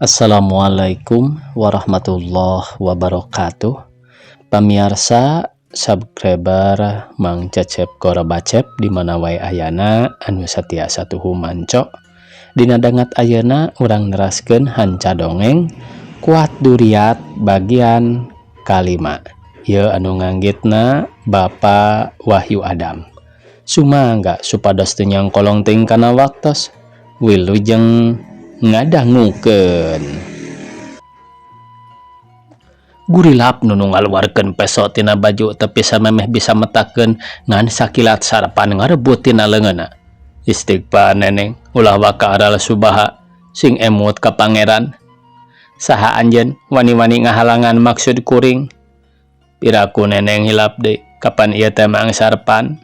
Assalamualaikum warahmatullahi wabarakatuh. Pamiarsa, subscriber Mang Cecep Gorobacep di mana wae ayana, anu satia satuhu manco. Dina dangat ayeuna urang neraskeun hanca dongeng Kuat Duriat bagian kalima. Ieu anu nganggitna Bapak Wahyu Adam. Sumangga supados teu nyangkolong teuing kana waktos. Wilujeng ngadangukeun. Gurilap Nunung ngaluarkeun peso tina baju tepi samemeh bisa metakeun ngan sakilat Sarpan ngarebut tina leungeunna. Istighfar, Neneng, ulah waka aral subaha, sing emut ka Pangeran. Saha anjeun wani-wani ngahalangan maksud kuring? Piraku Neneng hilap deui, kapan ieu teh Mang Sarpan?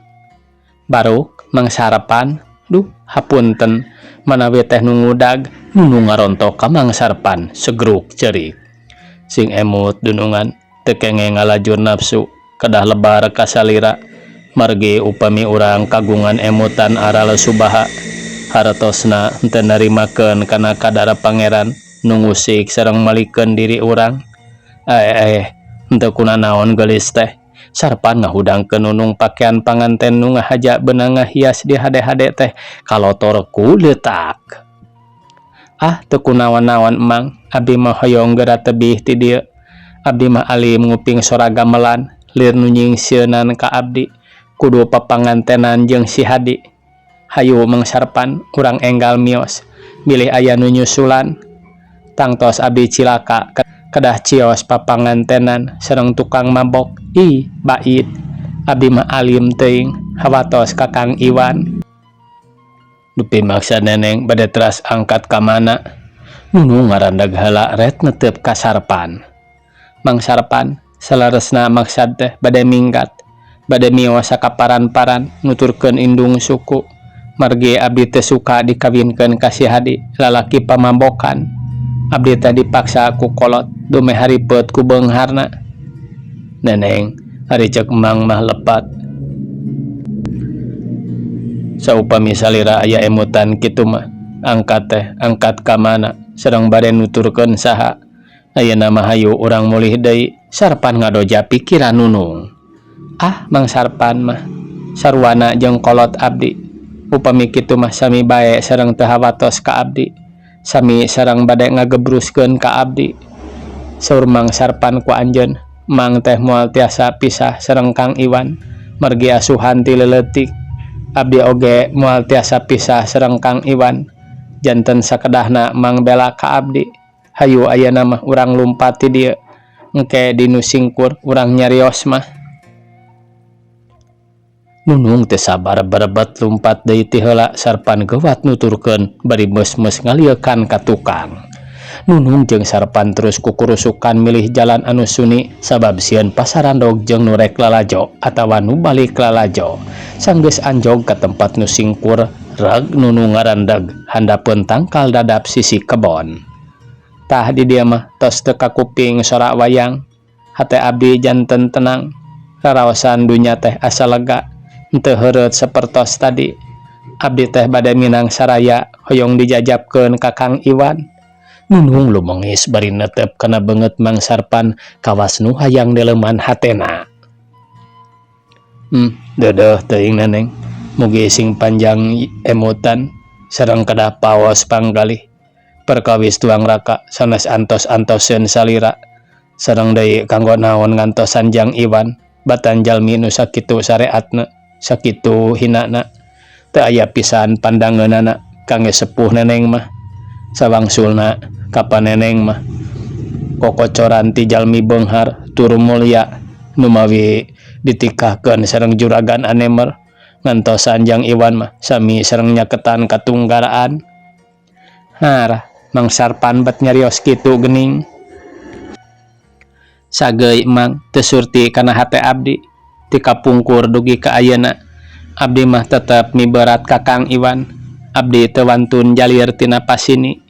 Baruk Mang Sarpan? Duh, hapunten manawi teh nu ngudag. Nunung ngarontok ka Mang Sarpan segruk ceurik. Sing emut, dunungan, teu kengeng ngalajur nafsu, kedah lebar ka salira, margi upami urang kagungan emutan aral subaha hartosna henteu narimakeun kana kadar Pangeran nu ngusik sareng malikeun diri urang. Eh eh, henteu kunanaon geulis teh. Sarpan ngahudangkeun Nunung pakaian panganten nu ngahaja beunang ngahias di hade-hade teh kalotor ku leutak. Ah, teu kunaon-naon, Emang, abdi mah hoyong geura tebih ti dieu. Abdi mah alim nguping sora gamelan lir nu nyingsieunan ka abdi kudu papangantenan jeung si Hadi. Hayu, Mang Sarpan, urang enggal mios bilih aya nu nyusulan. Tangtos abdi cilaka kedah cios papangantenan sareng tukang mabok. Ih, bait abdi mah alim teuing hawatos ka Kang Iwan. Dupi maksa Neneng bade teras angkat ka mana? Nunung ngarandag heula ret netep ka Sarpan. Mang Sarpan, saleresna maksad teh bade minggat, bade mios sakaparan-paran nuturkeun indung suku, margi abdi teu suka dikawinkeun ka si Hadi, lalaki pamabokan. Abdi teh dipaksa ku kolot dumeh haripet ku beungharna. Neneng, ari ceuk Emang mah lepat. Saupami salira aya emutan kitu mah, angkat teh angkat ka mana sareng bade nuturkeun saha? Ayeuna mah hayu urang mulih deui. Sarpan ngadoja pikiran Nunung. Ah, Mang Sarpan mah sarwana jeung kolot abdi. Upami kitu mah sami bae sareng teu hawatos ka abdi, sami sareng bade ngagebruskeun ka abdi. Saur Mang Sarpan, ku anjeun Mang teh moal tiasa pisah sareng Kang Iwan margi asuhan ti leuletik. Abdi oge moal tiasa pisah sareng Kang Iwan, janten sakedahna Mang bela ka abdi. Hayu ayeuna mah urang lumpat ti dieu, engke di nu singkur urang nyarios mah. Nunung teu sabar berebet lumpat deui ti heula. Sarpan geuwat nuturkeun bari meus-meus ngalieukan ka tukang. Nunung jeung Sarpan terus kukurusukan milih jalan anu suni sabab sieun pasarandog jeung nu rek lalajo atawa nu balik lalajo. Sanggeus anjog ka tempat nu singkur reg, Nunung ngarandag handapeun tangkal dadap sisi kebon. Tah, di dieu mah tos teu kakuping sora wayang. Hate abdi janten tenang, raraosan dunya teh asa lega, henteu heureut sapertos tadi. Abdi teh bade minang saraya, hoyong dijajabkeun ka Kang Iwan. Nunung lumengis bari netep kana beungeut Mang Sarpan kawas nu hayang dileuman hatena. Deudeuh teuing, Neneng, mugi sing panjang emutan sareng kedah paos panggalih. Perkawis tuang raka sanes antos-antoseun salira. Sareng deui kanggo naon ngantosan jang Iwan, batan jalmi nu sakitu sareatna, sakitu hinana. Teu aya pisan pandangeunana kangge sepuh Neneng mah. Sawangsulna kapan Neneng mah kokocoran ti jalmi beunghar tur mulya, numawi ditikahkeun sareng juragan Anemer. Ngantosan jang Iwan mah sami sareng nyaketan katunggaraan. Harah, Mang Sarpan bet nyarios kitu geuning? Sageuy, Mang, teu surti kana hate abdi. Ti kapungkur dugi ka ayeuna abdi mah tetep miberat ka Kang Iwan. Abdi teu wantun jalir tina pasini.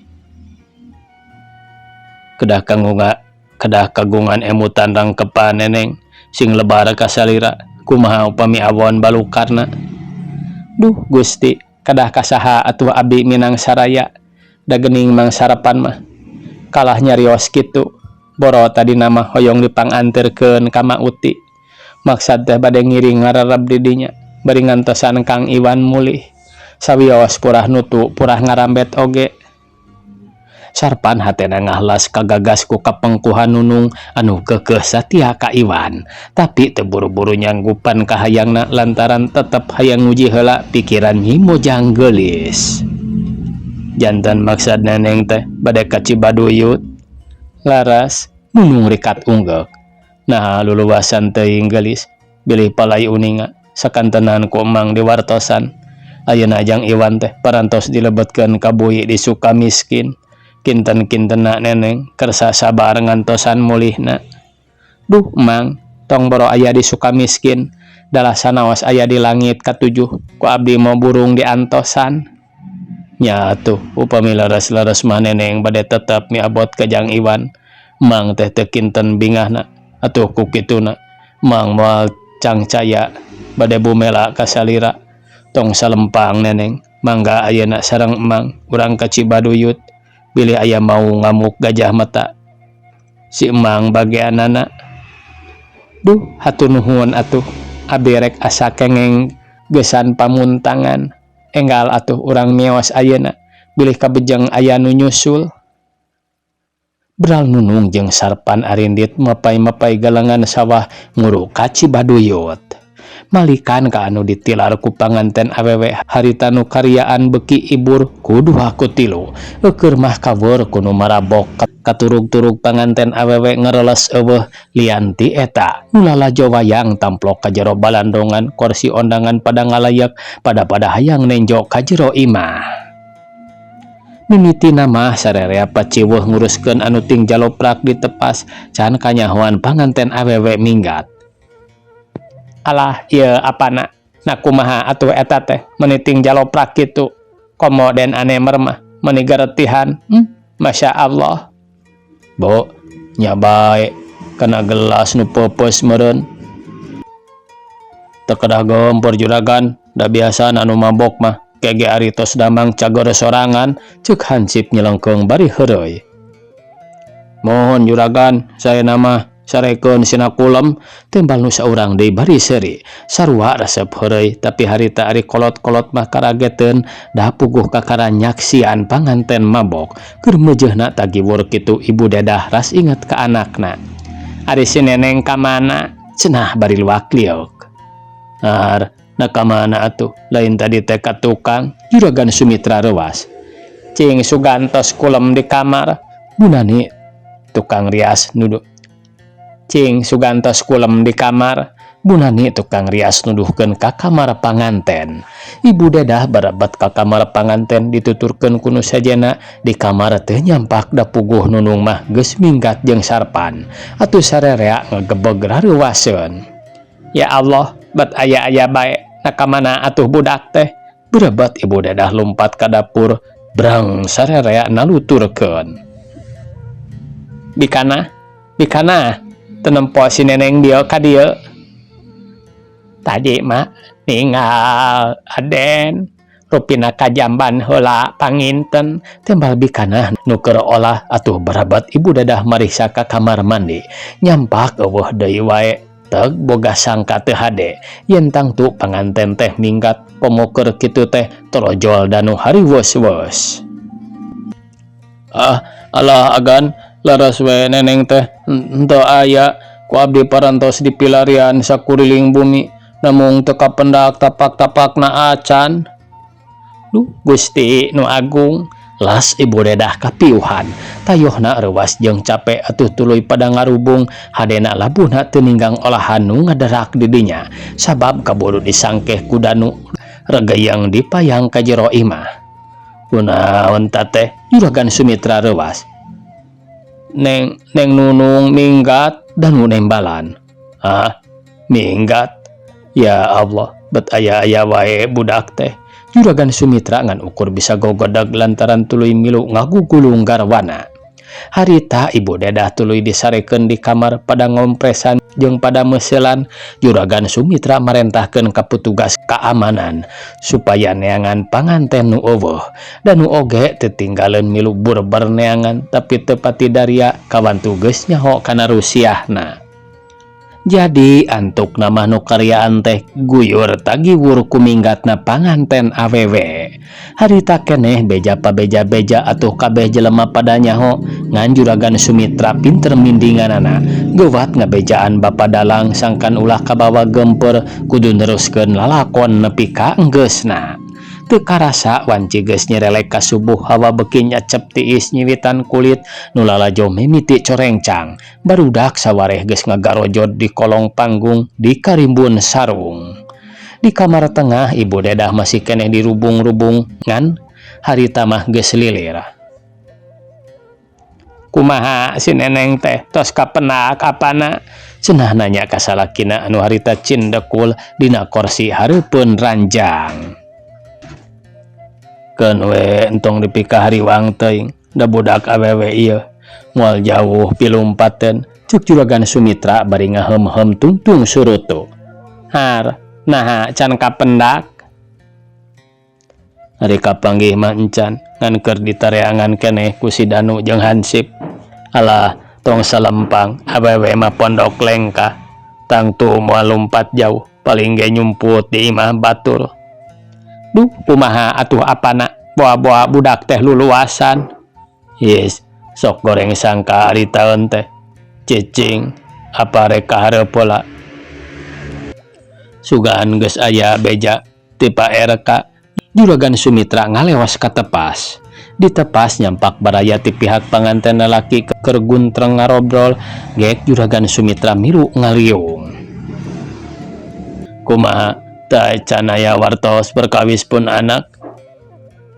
Kedah kanggo kedah kagungan emutan rangkepan, Neneng, sing lebar ka salira. Kumaha upami awon balukarna? Duh Gusti, kedah ka saha atuh abdi minang saraya? Da geuning Mang Sarpan mah. Kalah nyarios kitu. Boro tadina mah hoyong dipanganterkeun ka Ma Uti. Maksad teh bade ngiring ngarereb di dinya bari ngantosan Kang Iwan mulih. Sawios purah nutu purah ngarambet oge. Sarpan hatena ngahlas kagagas ku kapengkuhan Nunung anu keukeuh satia ka Iwan. Tapi teu buru-buru nyanggupan kahayangna lantaran tetep hayang nguji heula pikiran Nyi Mojang geulis. Janten maksad Neneng teh bade ka Cibaduyut. Laras, Nunung rikat unggeuk. Naha luluwasan teuing geulis, bilih palai uninga sakantenan ku Emang diwartosan. Ayeuna Jang Iwan teh parantos dilebetkeun ka bui di Sukamiskin. Kinten-kintenna Neneng kersa sabar ngantosan mulihna. Duh Mang, tong boro aya di Sukamiskin, dalah sanaos aya di langit katujuh ku abdi moal burung diantosan. Nya atuh, upami leres-leres mah Neneng bade tetep miabot ka Jang Iwan. Mang teh teu kinten bingahna, atuh ku kituna Mang moal cangcaya bade bumela ka salira. Tong salempang Neneng, mangga ayeuna sareng Emang urang ka Cibaduyut. Bilih aya maung ngamuk gajah mata. Si Emang bageanana. Duh, hatur nuhun atuh. Abi rek asa kengeng geusan pamuntangan. Enggal atuh urang mios ayeuna, bilih kabejeng aya nu nyusul. Beral Nunung jeung Sarpan arindit mapay-mapay galengan sawah nguru ka Cibaduyut. Malikan ka anu ditilar ku panganten awewe harita nu kariaan beuki ibur ku dua ku tilu. Eukeur mah kaweur ku nu marabok katurug-turug panganten awewe ngereles eueuh lian ti eta. Nu lalajo wayang tamplok ka jero balandongan korsi ondangan pada ngalayak pada-pada hayang nenjo ka jero imah. Mimitina mah sarerea paciweuh nguruskeun anu ting jaloprak ditepas can kanyahoan panganten awewe minggat. Alah ieu apana na kumaha atuh eta teh meuni ting jaloprak kitu komo Den Anemer mah meuni garetihan Masya Allah. Bo nya bae kana gelas nu peupeus meureun. Teu kedah gempur juragan da biasana anu mabok mah kege ari tos damang cageur sorangan ceuk hansip nyelengkeung bari heureuy. Mohon juragan saena mah sarekeun sina kulem tembal nu saurang deui bari seuri. Sarua resep heureuy tapi harita ari kolot-kolot mah karageteun da puguh kakara nyaksian panganten mabok. Keur meujeuhna tagiwur kitu Ibu Dedah ras inget ka anakna. Ari si Neneng ka mana? Cenah bari luak lieuk. Ar, na ka mana atuh? Lain tadi teh ka tukang, Juragan Sumitra reuas. Cing sugantos kulem di kamar, Bunani tukang rias nuduh. Cing sugantos kulem di kamar, Bunani tukang rias nuduhkeun ka kamar panganten. Ibu Dedah barebat ka kamar panganten dituturkeun ku nu sejenna di kamar teu nyampak da puguh Nunung mah geus minggat jeung Sarpan. Atuh sarerea ngagebeg rareuwaseun. Ya Allah, bet aya-aya bae, na ka mana atuh budak teh? Berebet Ibu Dedah lumpat ka dapur, brang sarerea naluturkeun. Bikana, bikana, teu nempo si Neneng dieu ka dieu. Tadi mah ningal Aden rupina ka jamban heula panginten tembal bikana nu keur olah atuh barabat Ibu Dedah mariksa ka kamar mandi nyampak eueuh deui wae teg boga sangka teu hade yen tangtu panganten teh minggat komo keur kitu teh torojol danu hariweus-weus. Ah, alah agan laras we Neneng teh henteu aya ku abdi parantos dipilarian sakuriling bumi namung teu kapendak tapak-tapakna acan. Duh Gusti nu agung, las Ibu Dedah kapiuhan. Tayohna reuwas jeung cape atuh tuluy pada ngarubung hadena labuhna teu ninggang olahan nu ngaderak di dinya sabab kaburu disangkeh ku Danu regeyeng dipayang ka jero imah. Kunaon ta teh Juragan Sumitra reuas. Neng Neng Nunung minggat Danu nembalan. Ah, minggat. Ya Allah, bet aya-aya wae budak teh. Juragan Sumitra ngan ukur bisa gogodag lantaran tuluy milu ngagugulung garwana. Harita Ibu Dedah tuluy disarekeun di kamar pada ngompresan jeung pada meuseulan. Juragan Sumitra marentahkeun ka petugas keamanan supaya neangan panganten nu euweuh dan nu oge teu tinggaleun milu burber neangan, tapi teu pati daria kawantu geus nyaho kana rusiahna. Jadi antukna mah nu karyaan teh guyur tagiwur ku minggatna panganten awewe. Harita keneh beja pabeja-beja atuh kabeh jelema pada nyaho, ngan Juragan Sumitra pinter mindinganana. Geuwat ngabejaan bapa dalang sangkan ulah kabawa gempeur, kudu neruskeun lalakon nepi ka enggeusna. Teu karasa wanci geus nyerelek ka subuh, hawa beuki nyacep tiis nyiwitan kulit nu lalajo mimiti corengcang. Barudak sawareh geus ngagarojod di kolong panggung di karimbun sarung. Di kamar tengah Ibu Dedah masih keneh dirubung-rubung, ngan harita mah geus lilir. "Kumaha si Neneng teh, tos kapenak apana?" cenah nanya ka salakina anu harita cindekul dina korsi hareupeun ranjang. "Keun we, entong dipikahariwang teuing, da budak awewe ieu moal jauh pilumpateun," cuk Juragan Sumitra bari ngaheum-heum tungtung surutu. "Har, naha can kapendak?" "Ari kapanggih mah encan, ngan keur ditareangan keneh ku si Danu jeung Hansip." "Alah, tong salempang, awewe mah pondok lengkah, tangtu moal lumpat jauh, paling ge nyumput di imah batur." "Duh, kumaha atuh apana, boa-boa budak teh luluasan." "Yes, sok goreng sangka haritaeun teh. Cicing, apa rek kahareup heula. Sugan geus aya beja ti Pak RK." Juragan Sumitra ngalewas ka tepas. Di tepas nyampak baraya ti pihak panganten lalaki keur guntreng ngarobrol, gek Juragan Sumitra milu ngaliung. "Kumaha, teu acan aya wartos perkawis pun anak?"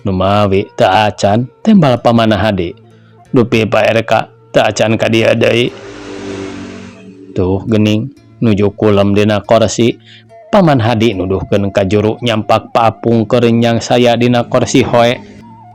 "Numawi, teu acan," tembal Paman Hadi. "Dupi Pak RK teu acan ka dieu deui." "Tuh geuning, nuju kulem dina korsi." Paman Hadi nuduhkeun ka juru nyampak paapung keur nyangsaya dina korsi hoe.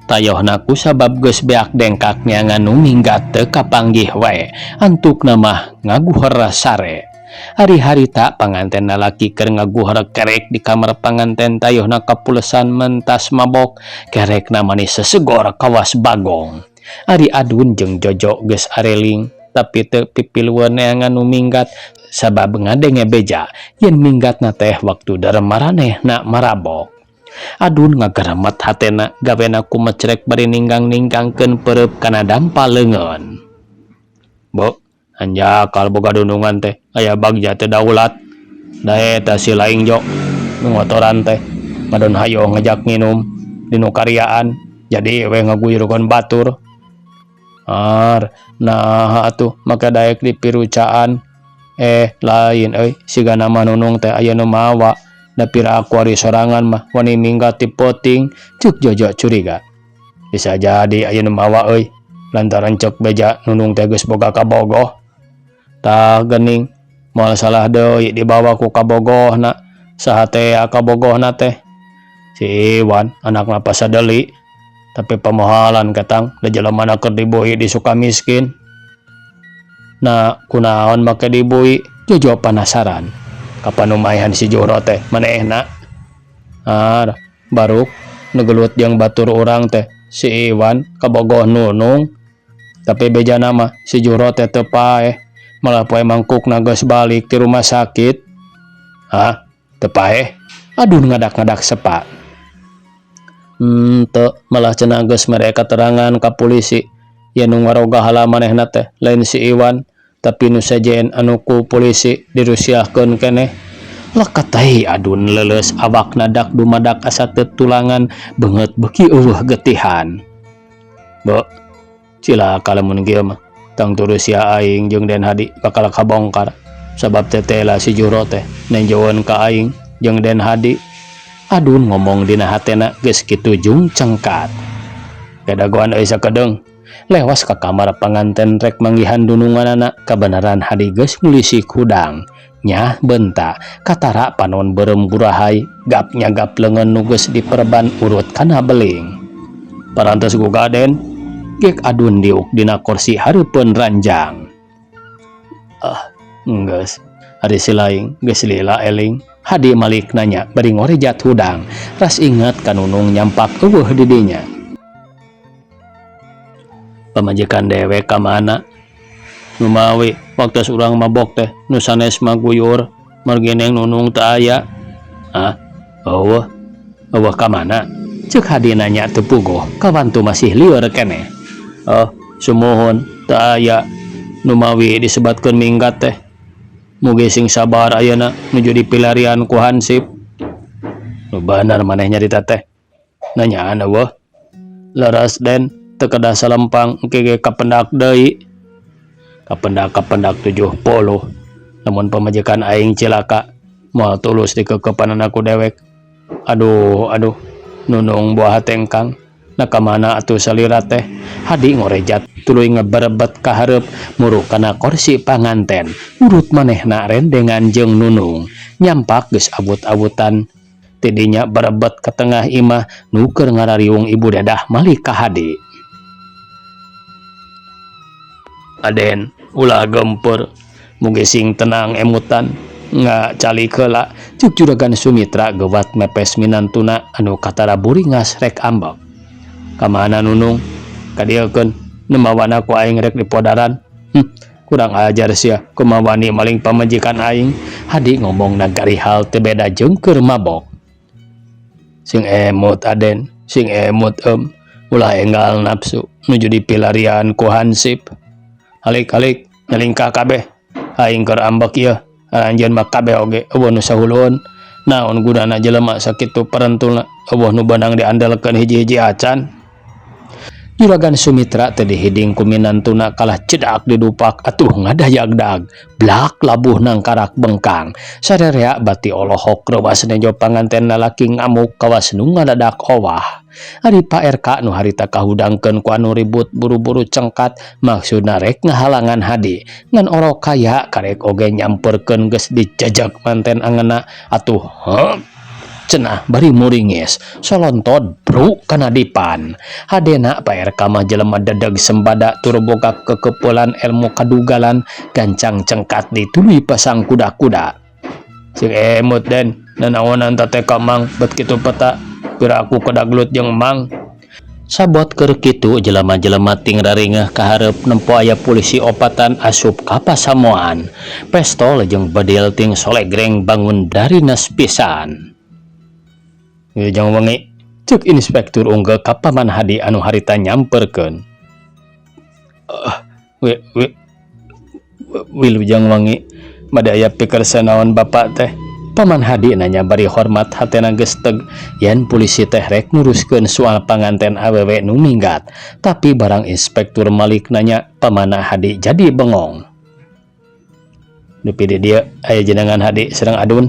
Tayohna kusabab geus beak dengkak neangan nu minggat teu kapanggih wae, antukna mah ngaguher sare. Ari harita panganten lalaki keur ngaguher kerek di kamar panganten, tayohna kapulesan mentas mabok, kerekna manis sesegor kawas bagong. Ari Adun jeung Jojo geus areling, tapi teu pipilueun neangan nu minggat sabab ngadenge beja yen minggatna teh waktu maranehna marabok. Adun ngagaremet hatena, gawena kumecrek bari ninggang-ninggangkeun pereup kana dampal leungeun. "Bo, hanjakal boga dunungan teh aya bagja teu daulat. Da eta si laing jo nu ngotoran teh madon hayo ngajak nginum di nu karyaan, jadi we ngaguyurkeun batur." "Ar, naha atuh make daek dipirucaan?" "Eh, lain euy, sigana mah Nunung teh aya nu mawa. Da pira aku ari sorangan mah wani minggat ti peuting," cuk Jojo curiga. "Bisa jadi aya nu mawa euy, lantaran cek beja Nunung teh geus boga kabogoh." "Tah geuning, moal salah deui dibawa ku kabogohna." "Saha teh kabogohna teh?" "Si Iwan, anakna Pasadeli. Tapi pamohalan ketang, da jelemana keur dibui di Sukamiskin." "Nah, kunaon make dibui?" Jojo panasaran. "Kapan nu maehan si Juhro teh manehna?" "Ar, baruk nu gelut jeung batur urang teh si Iwan kabogoh Nunung. Tapi bejana mah si Juhro teh teu paeh, malah poe mangkukna geus balik ti rumah sakit." "Hah, teu paeh?" Adun ngadak-ngadak sepa. "Teu, malah cenah geus mere katerangan ka polisi yen nu ngaroga hala manehna teh lain si Iwan, tapi nu sejen anu ku polisi dirusiahkeun keneh." Leket Adun leuleus, awakna dak dumadak asa teu tulangan, beungeut beuki euweuh getihan. "Bo, cilaka lamun kieu mah. Tangtu rusia aing jeung Den Hadi bakal kabongkar, sabab tetela si Juhro teh nenjoeun ka aing jeung Den Hadi." Adun ngomong dina hatena geus kitu jung cengkat. Kedagoan euy sakedeung. Lewas ka kamar panganten rek manggihan dununganana, kabeneran Hadi geus ngulisi hudang. Nyah benta, katara panon beureum burahay, gap nyagap leungeun nu geus diperban urut kana beling. "Parantos guga, Den?" Gek Adun diuk dina korsi hareupeun ranjang. Ah, enggeus. Ari si laing geus lila eling. Hadi malik nanya bari ngorejat hudang. Ras inget ka Nunung nyampak eueuh di dinya. Pamajikan dewek ka mana? Numawi waktos urang mabok teh nu sanes mah guyur margi Neng Nunung teu aya. Ah, eueuh. Eueuh ka mana? Ceuk Hadi nanya teu puguh, kawantu masih lieur keneh. Oh, sumuhun teu aya numawi disebatkeun minggat teh. Mugi sing sabar ayeuna nuju dipilarian ku hansip. Nu bener maneh nyarita teh. Nanyaan eueuh. Leres Den, teu kedah salempang engke ge kapendak deui. Kapendak-kapendak 70. Lamun pamajikan aing cilaka, moal tulus dikekepanana ku dewek. Aduh, aduh, Nunung buah hatengkang. Nah kamana atuh salira teh? Hadi ngorejat tuluy ngeberebet ka hareup muruk kana korsi panganten. Urut manehna rendengan jeung Nunung. Nyampak geus awut-awutan. Ti dinya berebet ka tengah imah nu keur ngarariung Ibu Dedah malik ka Hadi. Aden, ulah gempeur. Mugi sing tenang emutan. Nga calik heula, ceuk Juragan Sumitra gewat mepes minantuna anu katara buringas rek ambek. Ka mana Nunung? Kadieukeun, nemawana ku aing rek dipodaran. Kurang ajar sia, kumaha wani maling pamajikan aing. Hadi ngomongna garihal teu beda jeung keur mabok. Sing emut Aden, sing emut em, ulah enggal nafsu nuju dipilarian ku hansip. Halik-halik nyalingkah kabeh, aing keur ambek ieu. Aranjeun mah kabeh oge eueuh nu sahulueun. Naon gunana jelema sakitu parentulna, eueuh nu beunang diandelkeun hiji-hiji acan. Juragan Sumitra teh dihiding ku minantuna kalah cedak didupak atuh ngadayagdag. Blak labuh nangkarak bengkang. Sarerea bati olohok reuwas nejo panganten lalaki ngamuk kawas nu ngadadak owah. Ari Pak RK nu harita kahudangkeun ku anu ribut buru-buru cengkat maksudna rek ngahalangan Hadi. Ngan orok kaya karek oge nyamperkeun geus dijajag manten angeuna atuh heuk cenah bari muringis solontod bru kana dipan. Hadena Pak RK mah jelema dedeg sembada tur boga kekepulan ilmu kadugalan gancang cengkat dituluy pasang kuda-kuda. Sing emut Den, nanaonan tate ka Mang bet kitu peta pira aku kedaglut jeung Mang. Sabot keur kitu jelema-jelema ting raringeuh ka hareup nempo aya polisi opatan asup ka pasamuan. Pestol jeung bedil ting solegreng bangun darines pisan. Wilujeng wengi, ceuk inspektur unggeu ka Paman Hadi anu harita nyamperkeun. Wi wi wilujeng wengi, bade aya pikersa naon bapak teh? Paman Hadi nanya bari hormat hatena geus teg yen pulisi teh rek nguruskeun soal panganten awewe nu minggat. Tapi barang inspektur Malik nanya, Pamanna Hadi jadi bengong. Dupi di dieu aya jenengan Hadi sareng Adun.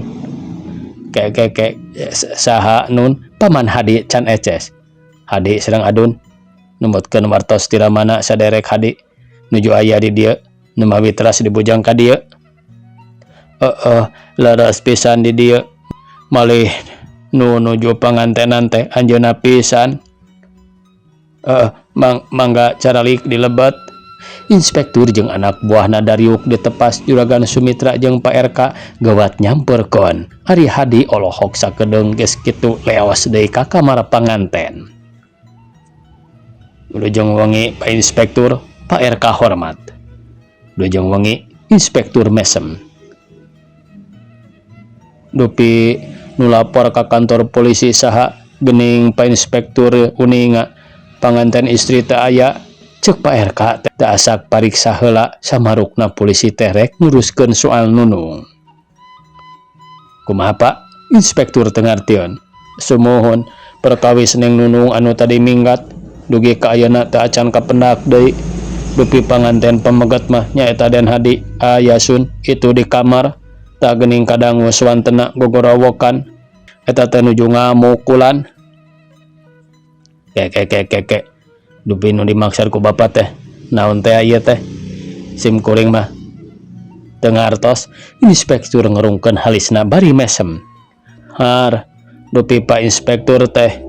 Ke ke ke saha Nun? Paman Hadi can eces. Hadi sareng Adun numutkeun wartos ti ramana saderek Hadi nuju aya di dieu numawi teras dibujang ka dieu. Heeh, leres pisan di dieu. Malih nu nuju pangantenan teh anjeunna pisan. Heeh, mang mangga caralik di lebet. Inspektur jeung anak buahna dariuk ditepas Juragan Sumitra jeung Pak RK gawat nyamperkeun. Ari Hadi olohok sakedeung geus kitu leos deui ka kamar panganten. Wilujeng wengi Pak Inspektur, Pak RK hormat. Wilujeng wengi Inspektur mesem. Dupi nu lapor ka kantor polisi saha geuning Pak Inspektur uninga panganten istri teu aya ceuk Pak RK teu asak pariksa heula samarukna polisi teh rek nguruskeun soal Nunung. Kumaha Pak? Inspektur teu ngartieun. Sumuhun perkawis Neng Nunung anu tadi minggat dugi ka ayeuna teu acan kapendak deui. Dupi panganten pameget mah nyaeta Den Hadi aya Sun itu di kamar tah geuning kadangu suwantena gogorowokan eta teh nuju ngamukulan. Ke ke ke ke ke dupi nu dimaksud ku bapa teh naon teh ieu teh sim kuring mah teu ngartos. Inspektur ngerungkeun halisna bari mesem. Har dupi Pak Inspektur teh.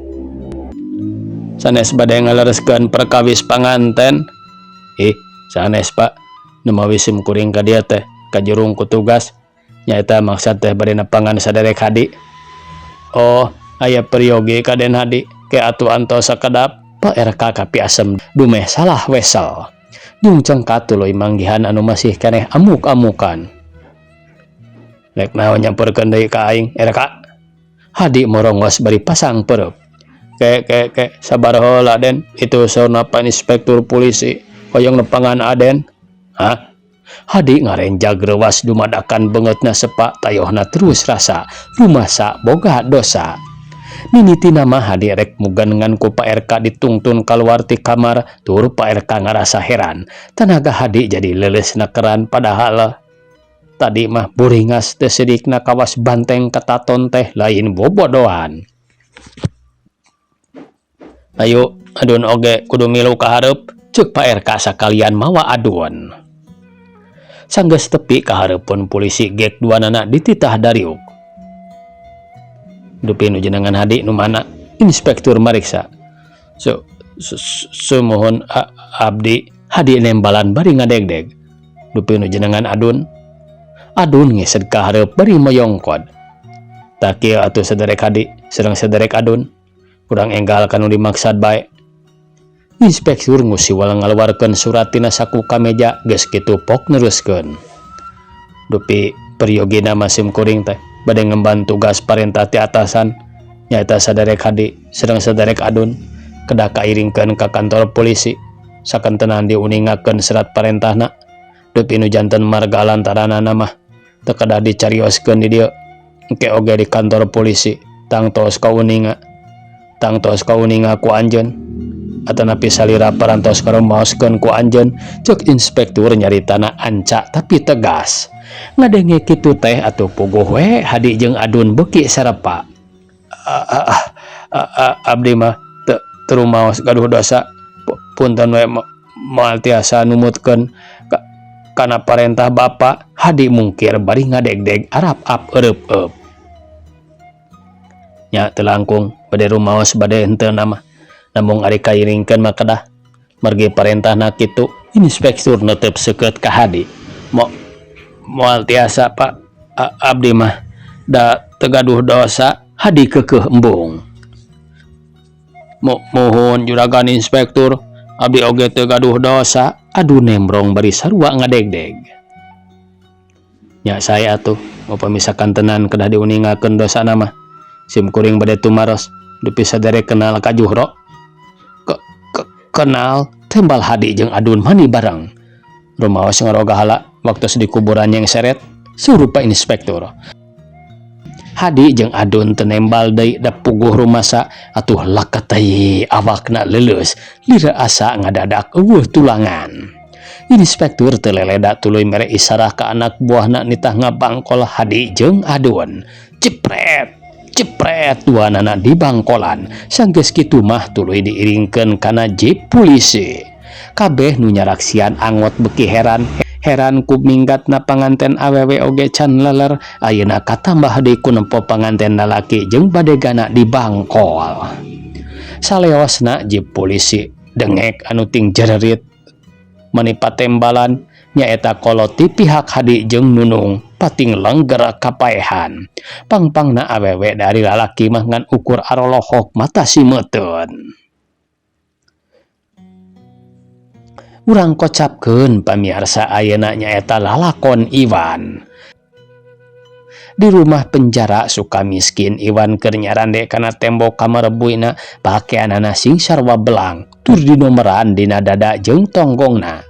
Sanes bade ngalereskeun perkawis panganten. Ih, sanes Pak. Nu mawi sim kuring ka dieu teh kajurung ku tugas. Nyaeta maksad teh bade nepangan saderek Hadi. Oh, aya peryogi ka Den Hadi. Ke atuh antos sakedap. Pak RK kapiasem dumeh salah wesel. Jungcengkat tuluy manggihan anu masih keneh amuk-amukan. Rek naon nyamperkeun deui ka aing, RK? Hadi morongos bari pasang perep. Ke ke ke sabar heula Den, itu saurna Pak Inspektur Polisi hoyong nepangan Aden. Hah? Hadi ngarenjag reuwas dumadakan beungeutna sepa tayohna terus rasa rumasa boga dosa. Mimitina mah Hadi rek mugan ngan ku Pak RK ditungtun kaluar ti kamar tur Pak RK ngarasa heran. Tanaga Hadi jadi leuleus nekeran padahal tadi mah buringas teu sidikna kawas banteng kataton teh lain bobodohan. Ayo adun oge kudu milu ka hareup, ceuk Pak RK sakalian mawa adun. Sanggeus tepi ka hareupeun polisi gek duanana dititah dariuk. Dupi nu jenengan Hadi nu mana? Inspektur mariksa. So, sumuhun abdi Hadi nembalan bari ngadegdeg. Dupi nu jenengan adun. Adun ngesed ka hareup bari moyongkod. Tah kieu atuh saderek Hadi sareng saderek adun. Kurang enggal kanu dimaksad bae. Inspektur ngusiwal ngaluarkeun surat tina saku kameja geus kitu pok neruskeun. Dupi peryogina mah sim kuring teh bade ngemban tugas parentah ti atasan nyaeta saderek Hadi sareng saderek adun kedah kairingkeun ka kantor polisi sakentenan diuningakeun serat parentahna. Dupi nu janten marga lantaranana mah teu kedah dicarioskeun di dieu engke oge di kantor polisi tangtos kauninga tangtos kauninga ku anjeun atanapi salira parantos karumaoskeun ku anjeun, ceuk inspektur nyaritana anca tapi tegas. Ngadenge kitu teh atuh puguh we Hadi jeung adun beuki sarepa. Abdi mah teu rumaos gaduh dosa, punten we moal tiasa numutkeun kana parentah Bapa, Hadi mungkir bari ngadegdeg arap-ap eureupeup. Nya teu langkung bade rumaos bade henteu mah namung ari kairingkeun mah kedah margi parentahna kitu, inspektur neuteup seukeut ka Hadi. Moal tiasa Pak, abdi mah da teu gaduh dosa, Hadi keukeuh embung. Muhun juragan inspektur, abdi oge teu gaduh dosa, adun nembrong bari sarua ngadegdeg. Nya sae atuh upami sakantenan kedah diuningakeun dosana mah. Sim kuring bade tumaros dupi saderek kenal ka Juhro. Kenal, tembal Hadi jeung adun mani bareng. Rumaos ngarogahala waktu di kuburan yang seret, suruh Pak Inspektur. Hadi jeung adun teu nembal deui da puguh rumasa atuh lakatai awakna leuleus lira asa ngadadak eueuh tulangan. Inspektur teu leleda tuluy mere isarah ka anak buahna nitah ngabangkol Hadi jeung adun. Jepret jepret duanana di bangkolan. Sanggeus kitu mah tuluy diiringkeun kana jeep polisi. Kabeh nu nyaraksian angot beuki heran. Heran ku minggatna panganten awewe oge can leler, ayeuna katambah deui ku nempo panganten lalaki jeung badegana di bangkol. Saleosna jeep polisi dengek anu ting jererit mani patembalan nyaeta kolot ti pihak Hadi jeung Nunung pating lengger kapaehan. Pangpangna awewe dari lalaki mah ngan ukur arolohok mata simeutun. Urang kocapkeun pamiarsa ayeuna nyaeta lalakon Iwan. Di rumah penjara Sukamiskin Iwan keur nyarande kana tembok kamar buina pakeanana sing sarua belang tur dinomeran dina dada jeung tonggongna.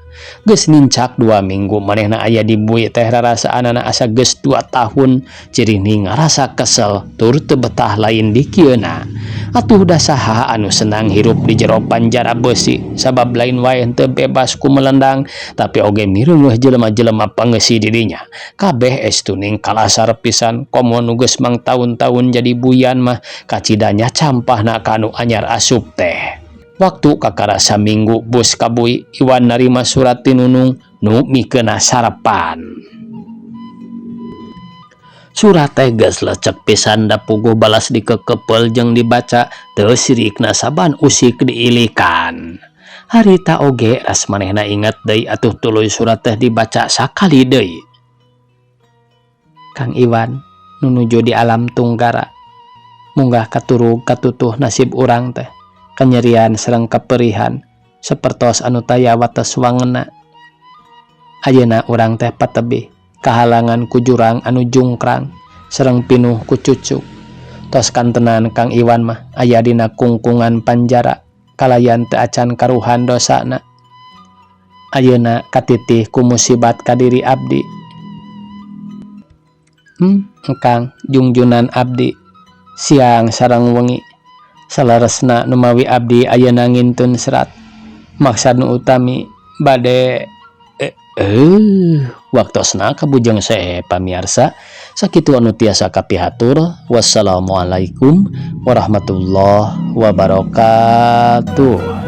Geus nincak 2 minggu manehna aya di bui teh rarasaanana asa geus 2 tahun cirini ngarasa kesel tur teu betah lain di kieuna. Atuh da saha anu senang hirup di jero panjara beusi sabab lain wae henteu bebas ku melendang tapi oge mireungeuh jelema-jelema pangeusi dirinya. Kabeh estuning kalasar pisan komo nu geus mangtaun-taun jadi buyan mah kacidanya campahna ka anu anyar asup teh. Waktu kakara saminggu bus kabui Iwan narima surat ti Nunung nu mikeuna sarapan. Surat teh geus lecek pisan da puguh balas dikekepeul jeung dibaca teu sirikna saban usik diilikan. Harita oge ras manehna inget deui atuh tuluy surat teh dibaca sakali deui. Kang Iwan nu nuju di alam tunggara munggah katurug katutuh nasib urang teh kanyerian sareng kaperihan sapertos anu taya wates wangena. Ayeuna urang teh patebih kahalangan ku jurang anu jungkrang sareng pinuh ku cucuk. Tos kantenan Kang Iwan mah aya dina kungkungan panjara kalayan teu acan karuhan dosana. Ayeuna katitih ku musibat ka diri abdi. Engkang jungjunan abdi siang sareng wengi. Saleresna numawi abdi ayeuna ngintun serat maksad nu utami bade waktosna kabujeng sae pamiarsa sakitu anu tiasa kapihatur. Wassalamualaikum warahmatullahi wabarakatuh.